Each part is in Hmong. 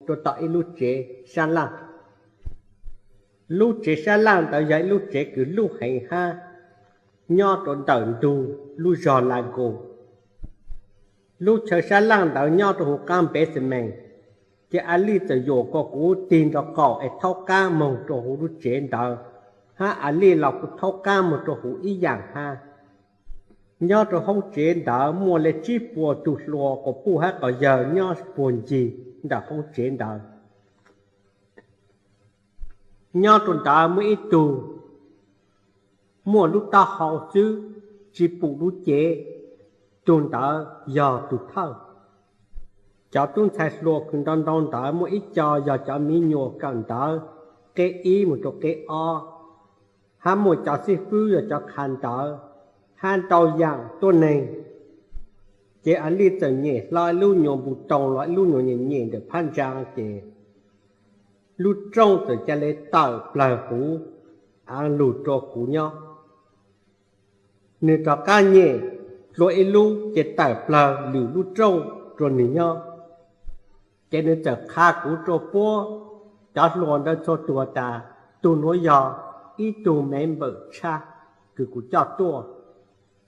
rau tom ib lub tsev sab laj. Lub tsev sab laj ntawd yog ib lub tsev kws lub heev hab, nyob rau ntawm ntug lub zog Lago. Lub chaw sab laj ntawd nyob rau huv qaab basement, ces Alij txawm yuam kom kuv tig nrog qaum es thaub qaab moog rau huv lub tsev ntawd, hab Alij los kuj thaub qaab moog rau huv ib yaam hab. Nyob rau hoob tsev ntawd muaj le tsib puas tug hluas quas puj hab quas yawg nyob puag ncig ntawm hoob tsev ntawd. Nyob rau ntawd muaj ib tug muaj lub taub hau xwb, tsi pum lub cev, tug ntawd yog tug thawj. Cov tub ntxhais hluas kws ntau ntau ntawd muaj ib co yog cov miv nyuas kawm ntawv qeb ib moog rau qeb ob, hab muaj cov xib fwb yog cov qha ntawv, hab ntau yaam tuab neeg. Ces Alij txawm nyem hlo ib lub nyuas npus toos los ib lub nyuas nyem nyem ntawm phab ntsaa ces lub rooj txawm ca le tawm plawg huv, aav lug rua kuv nyob. Nwg rov qaab nyem dlua ib lub ces tawm plawg lwm lub rooj rua nwg nyob. Ces nwg txawm qha kuv rua puab cov hluas ntawd txhua tug tas, tug nuav yog ib tug member tshab kws kuv coj tuaj.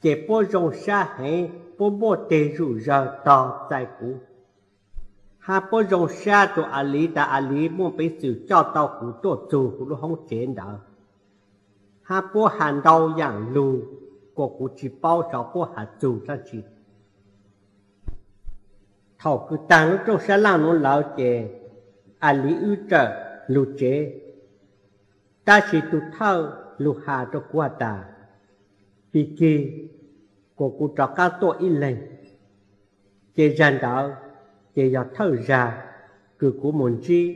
Ces puab zoo sab heev, puab npuaj teg zuj zawg tog txais kuv, hab puab zoo sab rua Alij tas Alij muaj peev xwm coj tau kuv tuaj txug huv lub hoob tsev ntawd, hab puab has ntau yaam lug kuas kuv tsi paub xyov puab has txug dlaab tsi. Thaum kws taag lub rooj sab laj nuav lawm ces Alij wb txawm lug tsev, tab sis tug thawj lug has rua kuv has tas, Pig, kuas kuv rov qaab tuaj ib leeg. Ces zag ntawd ces yog thawj zag kws kuv moog ntsib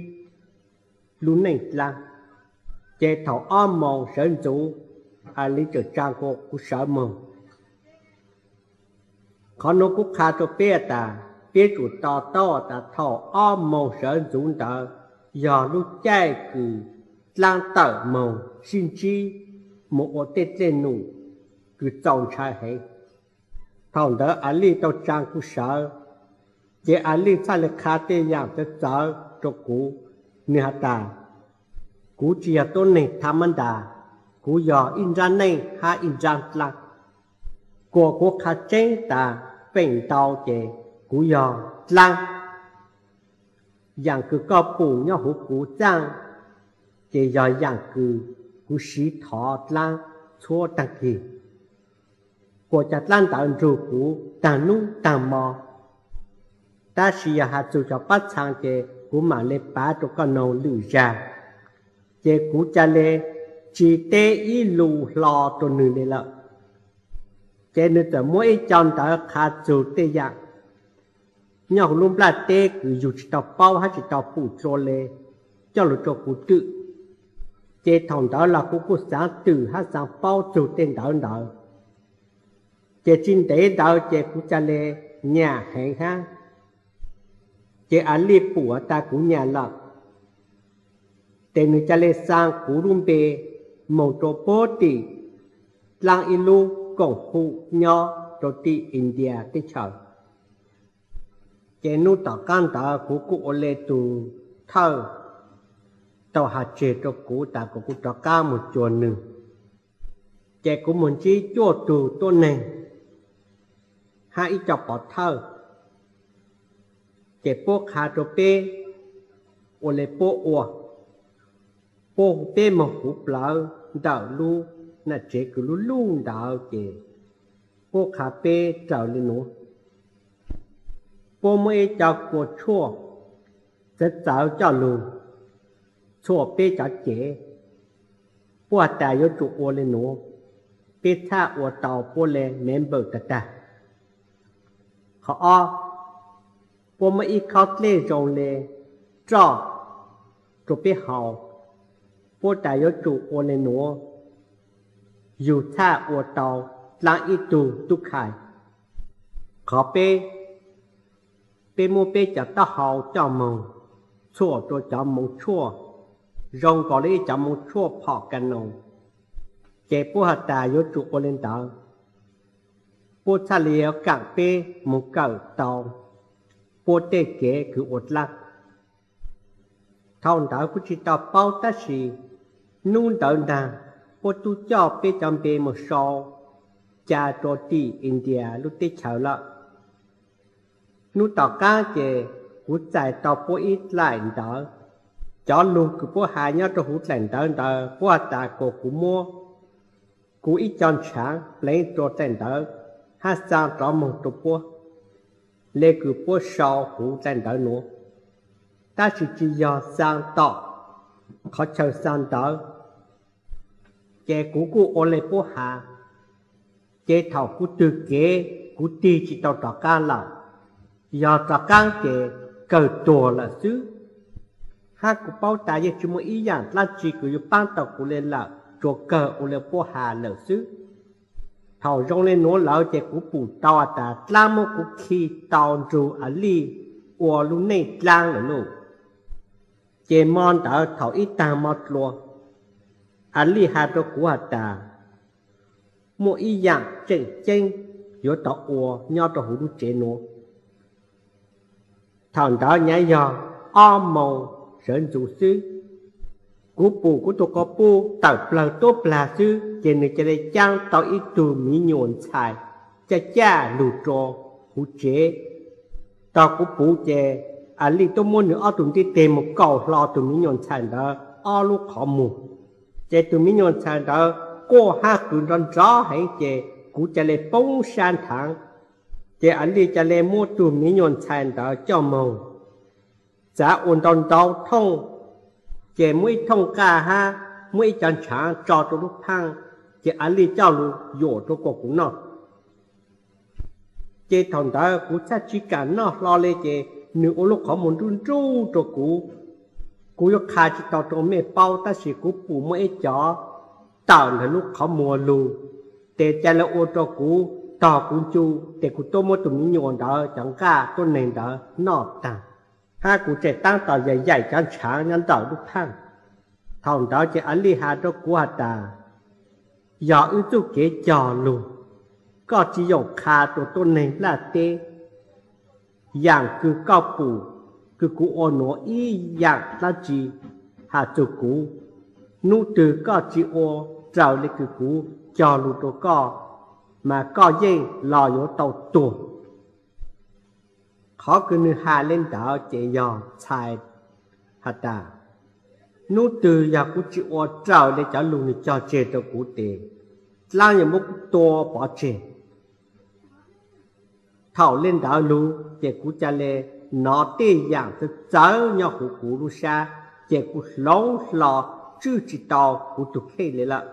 lub neej dlaab. Ces thaum ob moos sawv ntxuv, Alij txawm tsaa kuas kuv sawv moog. Qhov nuav kuv qha rua peb tas, peb tsum to taub tas thaum ob moos sawv ntxuv ntawd yog lub caij kws dlaab tawm moog sib ntsib moog ua tej dlej num kws txaus ntshai heev. Thaum ntawd Alij tau tsaa kuv sawv, ces Alij txhaj le qha tej yaam txawv txawv rua kuv. Nwg has tas, kuv tsi yog tuab neeg tha mab ntas, kuv yog ib nraab neej hab ib nraab dlaab. Kuas kuv qha tseeb tas, feem ntau ces kuv yog dlaab. Yaam kws koj pum nyob huv kuv txaaj, ces yog yaam kws kuv siv thov dlaab txhua taag kis. Kuas cov dlaab ntawd nrug kuv taag nub taag mo. Tab sis yog has txug cov pab txhaa ces kuv maam le pav rua koj noog lwm zag. Ces kuv ca le tsi teb ib lus hlo rua nwg le lawm. Ces nwg txawm muab ib co ntawv qha txug tej yaam nyob huv lub nplaj teb kws yug tsi tau paub hab tsi tau pum dlua le coj lug rua kuv twm. Ces thaum ntawd los kuv kuj xaav twm hab xaav paub txug tej ntawv ntawd. Ces tsi ntev ntawd ces kuv ca le nyam heev hab. Ces Alij pum has tas kuv nyam lawm, ces nwg ca le xaa kuv lub npe moog rua puag tim dlaab ib lub koom hum nyob rua tim India teb chaws. Ces nub tom qaab ntawd kuv kuj ua le tug thawj tau has tseg rua kuv tas kom kuv rov qaab moog cuag nwg. Ces kuv moog ntsib cuaj tug tuab neeg hab ib co pov thawj. Ces puab qha rua peb ua le puab ua, puab hu peb moog huv plawv ntawm lub nam tsev kws lub luj ntawd ces puab qha peb raws le nuav. Puab muab ib co kua tshuaj txawv txawv coj lug txhuam peb cov cev. Puab has tas yuav tsum ua le nuav, peb txhaj ua tau puab le member tag tag. Qhov ob, puab muab ib khob dlej zoo le roj rua peb haus. Puab tas yuav tsum ua le nuav, yug txhaj ua tau dlaab ib tug tub khai. Qhov peb, peb muab peb cov taub hau coj moog txhuam rua cov moov tshuaj zoo nkaus le ib cov moov tshuaj phom ka noos. Ces puab has tas yuav tsum ua le ntawd, puab txhaj le yuav kaam peb moog kawm tau puab tej kev kws ua dlaab. Thaum ntawd kuv tsis tau paub tab sis hnub ntawd ntag puab tub coj peb cov npe mus sau ca rua tim India lub teb chaws lawm. Hnub tom qaab ces kuv txais tau puab ib dlaim ntawv. Cov lug kws puab has nyob rua huv dlaim ntawv ntawd puab has tas kuas kuv muab kuv ib co ntshaav pleev rua dlaim ntawv hab xaa rov moog rua puab le kws puab sau huv dlaim ntawv nuav. Tab sis tsis yog xaa tom qhov chaw xaa ntawv, ces kuv kuj ua le puab has. Ces thaum kuv twg kev kuv tig tsis tau rov qaab lawm, yog rov qaab ces kawg tuag lawm xwb. Hab kuv paub tas yeej tsis muaj ib yaam dlaab tsi kws yuav paab tau kuv le lawm, tsuas kawg ua le puab has lawm xwb. Thaum zoo le nuav lawm ces kuv pum tau has tas dlaab muab kuv khi tau nrug A Lij ua lub neej dlaab lawm lauj. Ces mo ntawd thaum ib taag mo dlua, A Lij has rua kuv has tas muaj ib yaam tseem ceeb yuav tau ua nyob rua huv lub tsev nuav. Thaum ntawd nyaj yog ob moos sawv ntxuv xwb. Kuv pum kuv tug quas puj tawm plawg tuab plag xwb ces nwg ca le caab tau ib tug miv nyuas ntxhais caj caj lug rua huv tsev. Tog kuv puv ces A Lij tuab muab nwg ob tug ntiv teg mus kaum hlo tug miv nyuas ntxhais ntawd ob lub qhov muag. Ces tug miv nyuas ntxhais ntawd quaj hab qw nrov nrov heev ces kuv ca le poob sab nthaav. Ces A Lij ca le muab tug miv nyuas ntxhais ntawd coj moog txav ua ntau ntau thooj, ces muab ib thooj nqaj hab muab ib cov ntshaav tso rua lub phaaj, ces A Lij coj lug yuam rua kuas kuv noj. Ces thaum ntawd kuv txhaj tsis kaam noj hlo le ces nwg ua lub qhov muag nruj nruj rua kuv. Kuv yuav qha tsis tau rua mej paub tab sis kuv pum muaj ib cov tawm ntawm lub qhov muag lug, tes ca le ua rua kuv tog kuv ncu, tes kuv tuab muab tug miv nyuas ntawd cov nqaj tuab neeg ntawd noj taag, hab kuv tseem taab tom yaim yaim cov ntshaav nyob ntawm lub phaaj. Thaum ntawd ces A Lij has rua kuv has tas, yog wb txuj kev cog lug, koj tsis yoom qha rua tuab neeg nplaj teb. Yaam kws koj pum kws kuv ua nuav ib yaam dlaab tsi has txug kuv, nub twg koj tsis ua raws le kws kuv cog lug rua koj, mas koj yeej los yuav tau tuag. Qhov kws nwg has le ntawd ces yog txhais has tas, nub twg yog kuv tsis ua raws le cov lug nwg cog tseg rua kuv tes, dlaab yuav muab kuv tua pov tseg. Thaum le ntawd lug ces kuv ca le nov tej yaam txawv txawv nyob huv kuv lub sab, ces kuv hloov hlo tswj tsis tau kuv tug kheej le lawm.